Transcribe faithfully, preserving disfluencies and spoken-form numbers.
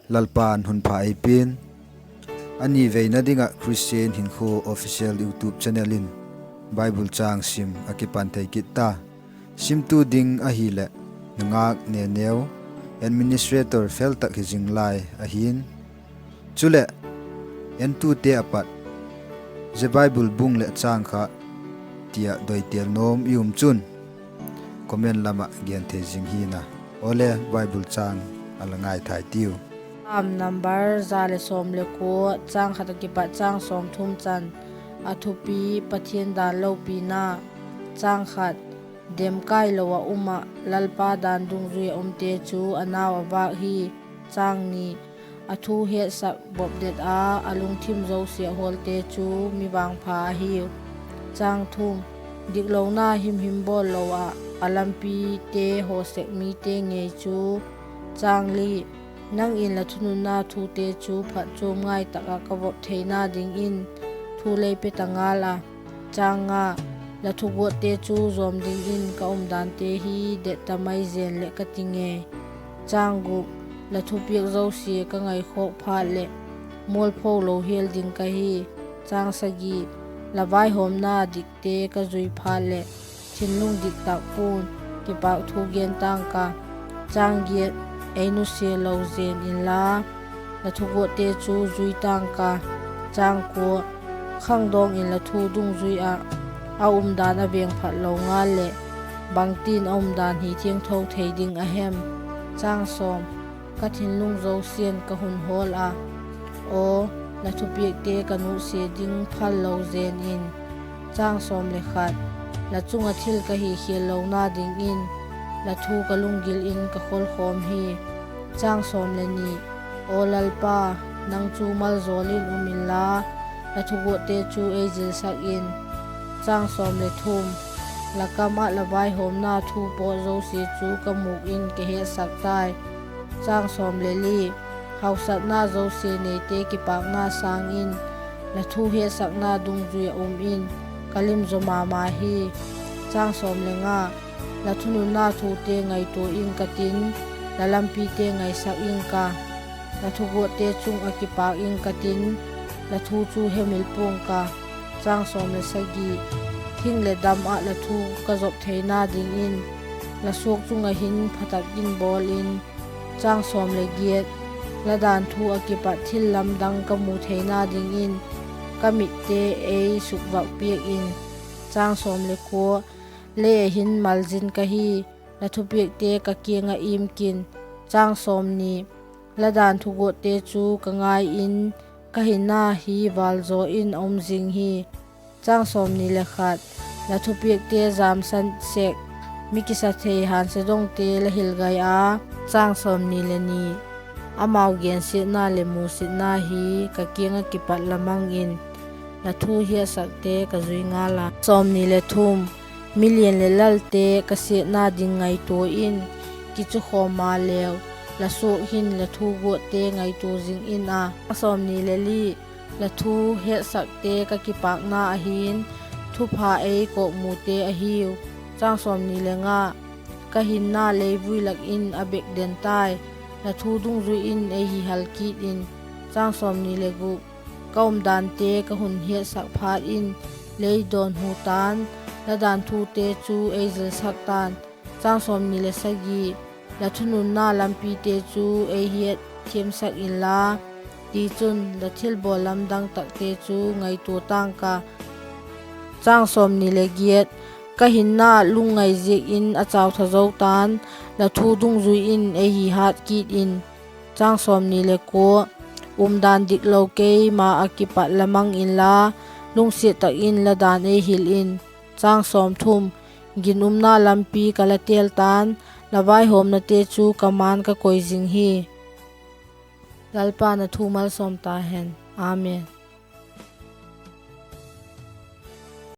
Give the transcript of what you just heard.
Lalpa'n hun pha ei pia'n. A ni veina ding ah Christian Hinkhua Official YouTube channel in Bible châng sim a kipan thei kit ta. Simtu ding ahileh, Nungâk Neneu, administrator fel tak hi zing lai ahi'n. Chuleh, entute a pat, zia Bible bung leh châng kha, ti ah doitel nuam i um chun, comment lam ah gen thei zing hi'n a. Awle, Bible châng a la ngaithai tiu. Sam number za le sawm le kua, châng khat a kipat châng sawmthum chan. A thupi: Pathian dan lopina. Châng khat: Demkailo ah um ah, Lalpa dan dungzui ah umte chu a nau a vâk hi. Châng ni: A thu hetsak bopdet a, a lungthim zosia hawlte chu mi vangpha ahiu. Châng thum: Diklona himhim bawl lo ah, a lampite haw sek mite ngei chu. Châng li: Nang in la thununna thute chu phatchuam ngai tak ah ka vop theina dingin thu lei pe ta ngal a. Châng nga: La thuguatte chu zawm dingin ka umdante hi det ta mai zen leh ka ti ngei. Châng guk: La thupiak zosia ka ngaikhawk phat leh, mualpho lo hial ding ka hi. Châng sagi: La vaihawmna dikte ka zui phat leh, thinlung dik tak pu'n kipâk thu gen ta'ng ka. Châng giat: Ei nusia lo zen inla, la thuguatte chu zui ta'ng ka. Châng kua: Khangdawng in la thu dungzui ah a umdan a vêngphat lo ngal leh, bangtin a umdan hi thiangtho thei ding a hem? Châng sawm: Ka thinlung zosia'n ka hun hawl a, aw, la thupiakte ka nusia ding phal lo zen in. Châng sawm le khat: La chung ah thil ka hikhial lona dingin, la thu ka lunggil in ka kholkhawm hi. Châng sawm le ni: Aw Lalpa, nang chu maljawl in um inla, la thuguatte chu ei zilsak in. Châng sawm le thum: La kam ah la vaihawmna thu pawt zosia chu ka mûk in ka hetsak tai. Châng sawm le li: Hausakna zosia neite kipâkna sâng in, la thu hetsakna dungzui ah um in ka lim zaw ma ma hi. Châng sawm le nga: La thununna thute ngaitua ing ka tin, la lampite ngaisak ing ka. La thuguatte chung ah kipâk ing ka tin, la thu chu hemil pua'ng ka. Châng sawm le sagi: Hing leh dam ah la thu ka zop theina dingin, la suak chung ah hin pha tak in bawl in. Châng sawm le giat: La dan thu ah kipat thil lamdang ka mu theina dingin, ka mitte ei sukvâk piak in. Châng sawm le kua: Lei ah hin malzin ka hi, la thupiakte ka kiang ah im kin. Châng sawmni: La dan thuguatte chu ka ngai in, ka hinna hi vâl zaw in a um zing hi. Châng sawmni le khat: La thupiakte jamsan sek, mi kisa thei hânsia dongte la hil gai a. Châng sawmni le ni: Amau gensiatna leh musitna hi ka kiang ah kipat la mang in, la thu hetsakte ka zui ngal a. Sawmni le thum: Milian leh lalte ka siatna ding ngaitua in, kichukhawm maleu, la suak hin la thu guatte ngaitua zing in a. Châng sawmni le li: La thu hetsakte ka kipâkna ahi'n, thupha ei kawkmute ahiu. Châng sawmni le nga: Ka hinna leivui lak in a bek den tai, la thu dungzui in ei hi hal kit in. Châng sawmni le guk: Ka umdante ka hun hiatsak phat in, lei dawnhu ta'n, la dan thute chu ei zilsak ta'n. Châng sawmni le sagi: La thununna lampite chu ei hiat thiamsak inla, tichun la thilbawl lamdang takte chu ngaitua ta'ng ka. Châng sawmni le giat: Ka hinna lungngai ziak in a chau tha zo ta'n, la thu dungzui in ei hi hat kit in. Châng sawmni le kua: Umdan diklo keima ah kipat la mang inla, lungsiat tak in la dan ei hil in. Châng sawmthum: Ginumna lampi ka la têl ta'n, la vaihawmnate chu ka ma'n ka koi zing hi. Lalpa'n a thu malsawm ta hen. Amen.